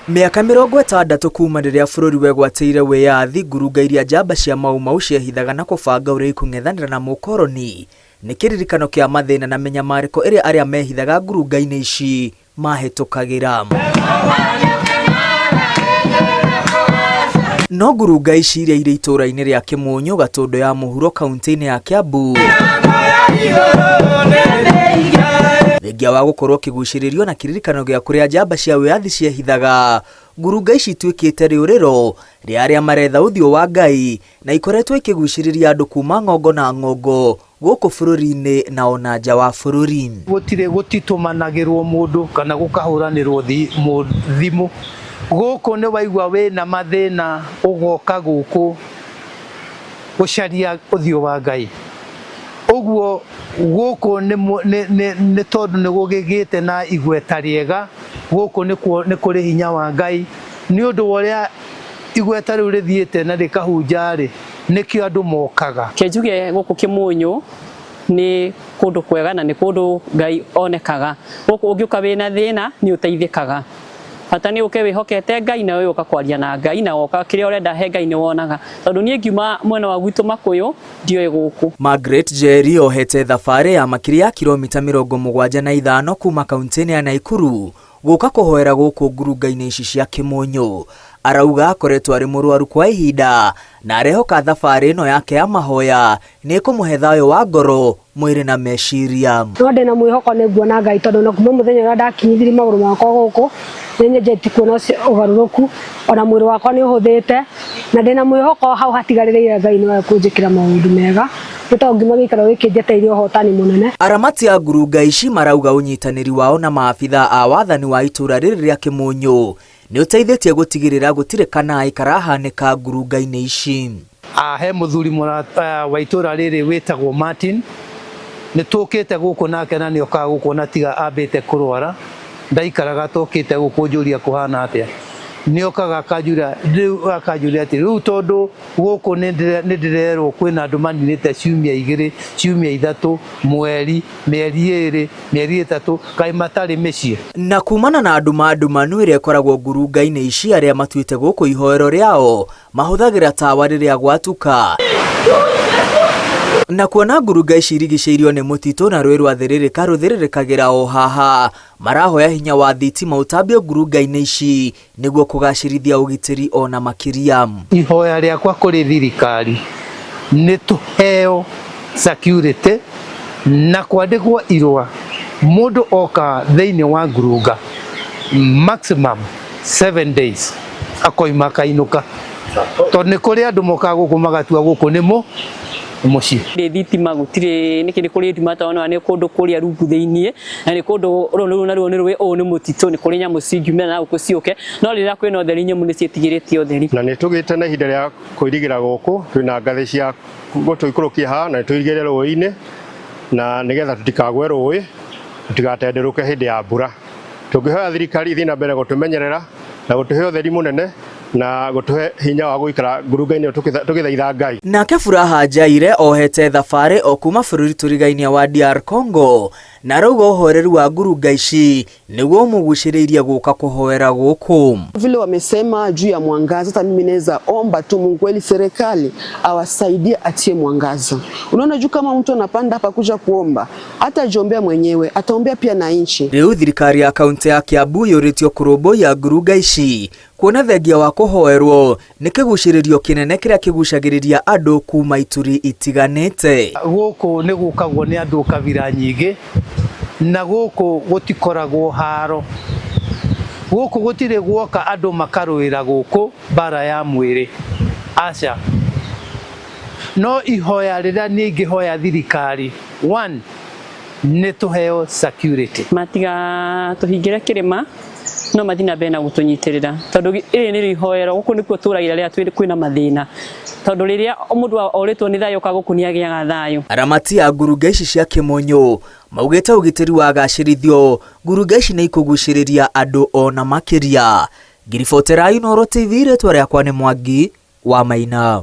Mĩaka 60 kuma rĩrĩa bũrũri wegwatĩire wĩyathi, ngurunga iria njamba cia Mau Mau ciehithaga na kũbanga ũrĩa ikũng'ethanĩra na mũkoroni nĩ kĩririkano kĩa mathĩna na mĩnyamarĩko ĩrĩa arĩa mehithaga ngurunga-inĩ ici mahĩtũkagĩra. No ngurunga ici iria irĩ itũũra-inĩ rĩa Kĩmũnyũ, Gatũndũ ya Mũhuro, kaunti-inĩ ya Kiambu, thengia wa gũkorwo kĩgucĩrĩrio na kĩririkano gĩa kũrĩa njamba cia wĩyathi ciehithaga, ngurunga ici ituĩkĩte rĩũrĩro rĩa arĩa maretha ũthiũ wa Ngai na ikoretwo ikĩgucĩrĩria andũ kuma ng'ongo na ng'ongo gũkũ bũrũri-inĩ na ona nja wa bũrũri. Gũtirĩ gũtitũmanagĩrwo mũndũ kana gũkahũranĩrwo thimũ. Gũkũ nĩ waigua wĩna mathĩna ũgoka gũkũ gũcaria ũthiũ wa Ngai. Ũguo gũkũ nĩ tondũ nĩ gũgĩgĩte na igweta rĩega, gũkũ nĩ kũrĩ hinya wa Ngai, nĩ ũndũ wa ũrĩa igweta rĩu rĩthiĩte na rĩkahunja-rĩ, nĩkĩo andũ mokaga. Reke njuge gũkũ Kĩmũnyũ nĩ kũndũ kwega na nĩ kũndũ Ngai onekaga. Gũkũ ũngĩũka wĩna thĩna nĩ ũteithĩkaga. Bata nĩ ũke wĩhokete Ngai na ũgoka kwaria na Ngai na woka kĩrĩa ũrenda he Ngai nĩ wonaga. Tondũ niĩ ngiuma mwena wa gwitũ Makũyũ ndioĩ gũkũ. Margaret Njeri ohete thabarĩ ya makĩria ya kiromita 75 kuma kaunti-inĩ ya Naikuru gũka kũhoera gũkũ ngurunga-inĩ ici cia Kĩmũnyũ. Arauga akoretwo arĩ mũrwaru kwa ihinda na arehoka thabarĩ ĩno yake ya mahoya nĩ ĩkũmũhe thayũ wa ngoro, mwĩrĩ na meciria. No ndĩna mwĩhoko nĩ nguona Ngai tondũ ona kuma mũthenya ũrĩa ndakinyithirie magũrũ makwa gũkũ nĩ nyenjetie kuona ũgarũrũku ona mwĩrĩ wakwa nĩ ũhũthĩte na ndĩna mwĩhoko hau hatigarĩrĩire Ngai no ekũnjĩkĩra maũndũ mega nĩ tondũ ngiuma gĩikaro gĩkĩ njetereire ũhotani mũnene. Aramati a ngurunga ici marauga ũnyitanĩri wao na maabithaa a wathani wa itũra rĩrĩ rĩa Kĩmũnyũ nĩ ũteithĩtie gũtigĩrĩra gũtirĩ kanaĩ karahanĩka ngurunga-inĩ ici. Ah, he mũthuri wa itũra rĩrĩ wĩtagwo Martin, nĩ tũkĩte gũkũ nake na nĩ okaga gũkũ na tiga ambĩte kũrwara, ndaikaraga tokĩte gũkũ njũria kũhana atĩa. Nĩ okaga akanjũria rĩu akanjũria atĩ rĩu tondũ gũkũ nĩ ndĩrerwo kwĩna andũ maninĩte ciumia igĩrĩ, ciumia ithatũ, mweri, mĩeri ĩrĩ, mĩeri ĩtatũ, kaĩ matarĩ mĩciĩ? Na kumana na nduma ndumanu ĩrĩa ĩkoragwo ngurunga-inĩ ici arĩa matuĩte gũkũ ihoero rĩao mahũthagĩra tawa rĩrĩa gwatuka. Na kuona ngurunga ici irigicĩirio nĩ mũtitũ na rũĩ rwa thĩrĩrĩka rũthĩrĩrĩkagĩra o haha, marahoya hinya wa thitima ũtambio ngurunga-inĩ ici nĩguo kũgacĩrithia ũgitĩri o na makĩria. Ihoya rĩakwa kũrĩ thirikari nĩ tũheo security na kwandĩkwo irũa mũndũ oka thĩinĩ wa ngurunga maximum 7 days akoima akainũka tondũ nĩ kũrĩ andũ mokaga gũkũ magatua gũkũ nĩ mũ mũciĩ. Gũtirĩ thitima gũtirĩ nĩkĩ nĩ kũrĩ nduma tondũ nĩ kũndũ kũrĩa rungu thĩiniĩ na nĩ kũndũ rũrũ rũu naruo nĩ rũĩ ũũ nĩ mũtitũ nĩ kũrĩ nyamũ cingiumĩra na gũkũ ciũke no rĩrĩa kwĩna ũtheri nyamũ nĩ ciĩtigĩrĩte ũtheri. Na nĩ tũgĩte na ihinda rĩa kũirigĩra gũkũ twĩna ngathĩ cia gũtũikũrũkia haha na nĩ tũirigĩre rũĩ-inĩ na nĩgetha tũtikagwe rũĩ tũtigatenderũke hĩndĩ ya mbura. Tũngĩhoya thirikari ĩthiĩ na mbere gũtũmenyerera na gũtũhe ũtheri mũnene na gũtũhe hinya wa gũikara ngurunga-inĩ ĩyo tũgĩthaitha Ngai. Nake Furaha Njaire ohete thabarĩ o kuma bũrũri tũrigainie wa DR Congo na arauga ũhoreru wa ngurunga ici nĩguo ũmũgucĩrĩirie gũka kũhoera gũkũ. Vile wamesema juu ya mwangaza, hata mimi naweza omba tu Mungu kweli serikali awasaidie atie mwangaza. Unaona juu kama mtu anapanda hapa kuja kuomba, hata jiombea mwenyewe, ataombea pia na nchi. Rĩu thirikari ya kaunti ya Kiambu yũrĩtio kũrũmbũiya ngurunga ici kuona thengia wa kũhoerwo nĩ kĩgucĩrĩrio kĩnene kĩrĩa kĩgucagĩrĩria andũ kuma ituri itiganĩte. Gũkũ nĩ gũkagwo nĩ andũ kabira nyingĩ na gũkũ gũtikoragwo haro. Gũkũ gũtirĩ guoka andũ makarũĩra gũkũ mbara ya mwĩrĩ, aca. No ihoya rĩrĩa niĩ ingĩhoya thirikari, one, nĩ tũheo security. Matiga tũhingĩre kĩrĩma no mathiĩ na mbere na gũtũnyitĩrĩra tondũ rĩrĩ nĩrĩo ihoero gũkũ nĩkuo tũragĩra rĩrĩa kwĩna mathĩna tondũ rĩrĩa mũndũ orĩtwo nĩ thayũ oka gũkũ nĩ agĩaga thayũ. Aramati a ngurunga ici cia Kĩmũnyũ maugĩte ũgitĩri wagacĩrithio ngurunga ici nĩ ikũgucĩrĩria andũ ona makĩria. Ngĩribotera Inooro TV rĩtwa rĩakwa nĩ Mwangi wa Maina.